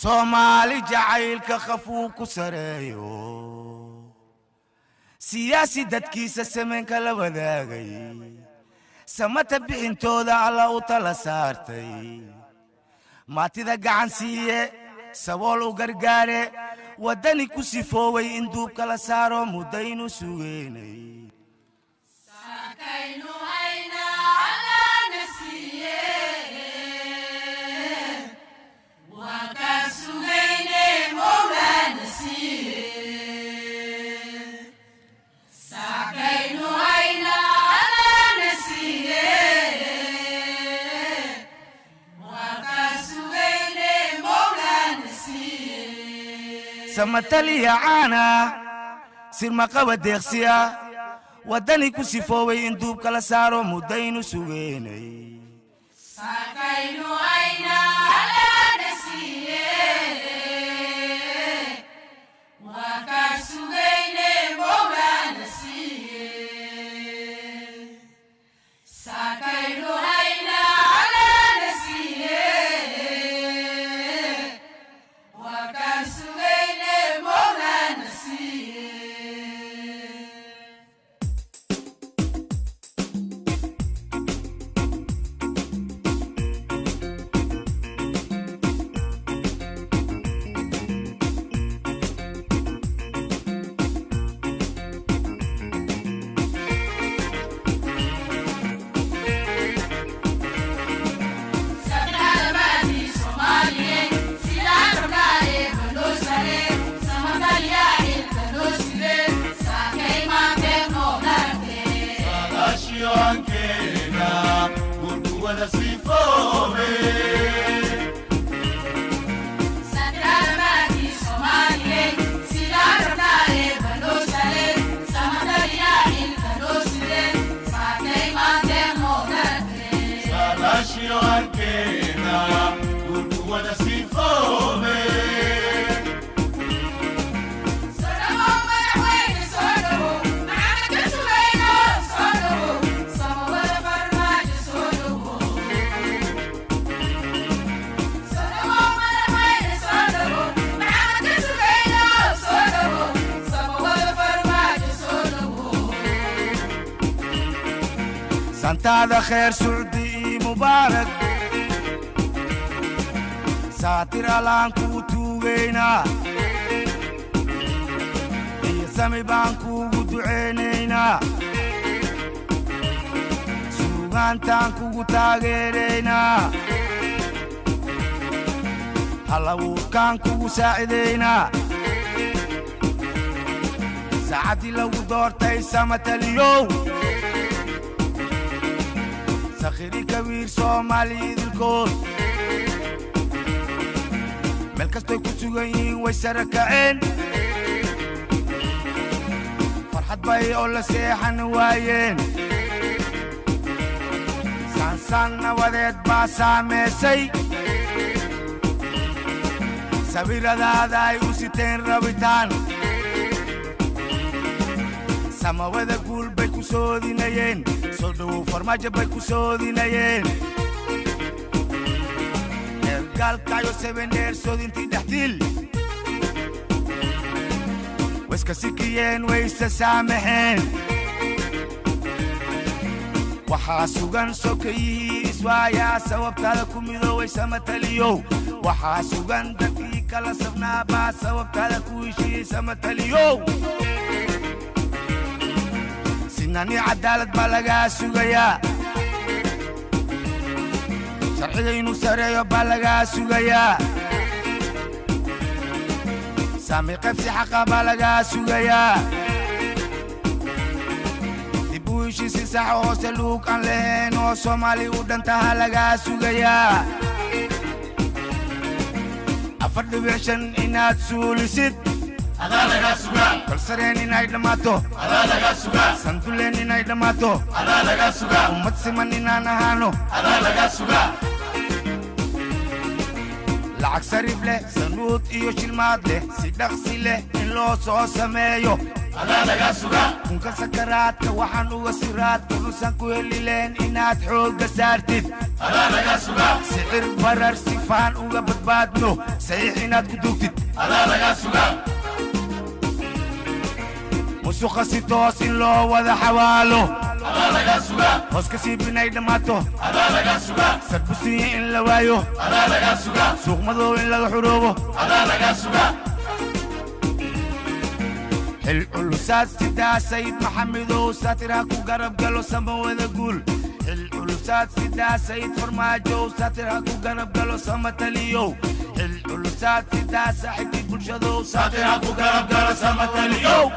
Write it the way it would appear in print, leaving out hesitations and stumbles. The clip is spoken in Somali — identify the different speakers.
Speaker 1: Soomaali jacaylka khafuu ku sareeyo, siyaasi dadkiisa sameenka la wadaagay, samata bixintooda Alla u tala saartay, maatida gacan siiye, sabool u gargaare, waddani ku sifooway in duubka la saaro muddaynu sugeynay. Samataliya caana sirmaqaba deeqsiya, waddani ku sifooway in duubka la saaro muddaynu sugeynay. Santaada kheer sucdi ii mubaarak, saatir Allaan kuu tuugaynaa, iyo sami baan kuugu ducaynaynaa, suugaantaan kugu taageeraynaa, hallawuurkaan kugu saacidaynaa. Saacaddii lagu doortay samataliyow, sakhiri kabiir Soomaali idilkood meel kastoy ku sugan yihiin way sara kaceen, farxad bay oo la seexan waayeen, saansaan nabadeed baa saameysay, sawiradaada ay u siteen rabitaan, samawada guul bay ku soodinayeen, soo dhowow Farmaajo bay ku soodinayeen, eergaalkacyo sebendheer soodintii dhexdiil wayska sikiyeen, wayse saamaxeen. Waxaa sugan sokayihii iswaayaa sababtaada ku midooway samataliyow, waxaa sugan dadkii kala safnaa baa sababtaada ku heshiiyey samataliyow. Sinani cadaalad baa lagaa sugayaa, sharciga inuu sareeyo baa lagaa sugayaa, saami qaybsi xaqa baa lagaa sugayaa, dib u heshiisi sax hoose luug aan lahayn oo Soomaali u dhantaha lagaa sugayaa, 4.5 inaad suulisid kalsareen inay dhammaato, sanduleen inay dhammaato, ummad siman inaan ahaano, lacag sariif leh, sanuud iyo shilmaad leh, si dhaqsi leh in loo soo sameeyo. Kunka sakaraadka waxaan uga siraadka nusan ku helileen inaad xoogga saartid. Sicir barar sifaan uga badbaadno, saxiix inaad ku duugtid. Musuqa si toos in loo wada xawaalo, hoos ka sii binay dhammaato, sarbusiya in la waayo, suuq madow in laga xuroobo. Xil culusaad sidaa Sayid Maxamedow, saatir ha ku garab galo, sama wada guul. Xil culusaad sidaa Sayid Farmaajow, saatir ha ku garab galo, sama taliyow. Xil culusaad sidaa saaxiibkii bulshadow, saatir ha ku garab galo, sama taliyow.